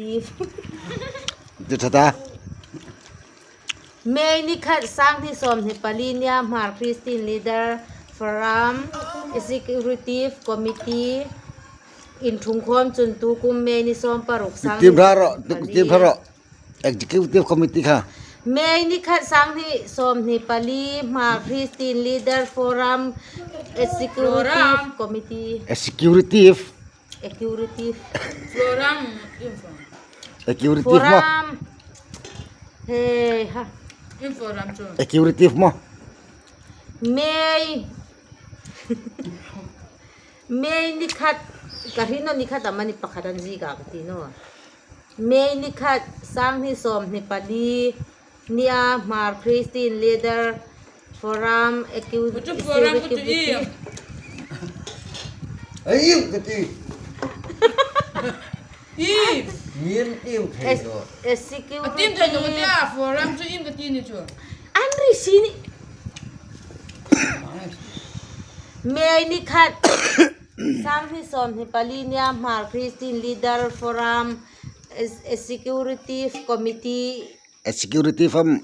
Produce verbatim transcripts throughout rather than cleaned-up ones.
Ti ṭha ta. May ni khat, sanghni sawmhni pali nia Hmar Christian Leader Forum Executive Committee inṭhungkhawm chun tukum May ni sawm paruk, sanghni Tim hra ro, sawmhni pali. Tim hra ro. Executive Committee kha. May ni khat, sanghni sawmhni pali, Hmar Christian Leader Forum Executive Forum. Committee. Executive. Executive. Forum, info. Executive maw. Forum. He ha. Info ram chu. Executive maw. May. May ni khat, ka hriet naw ni khat am a ni pakhat an ziek a ka ti naw. May ni khat, sanghni sawmhni pali nia Hmar Christian Leader Forum Executive. Kutu forum kutu i. Ai, ka ti. I. Mien tim thei Es-, lo. Executive. A tim thei lo ka ti a, forum chu im ka ti ni chu. An ri si ni. May ni khat. Sanghni sawmhni pali nia Hmar Christian Leader Forum Es-, Executive Committee. Executive am,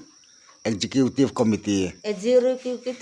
Executive Committee. Executive.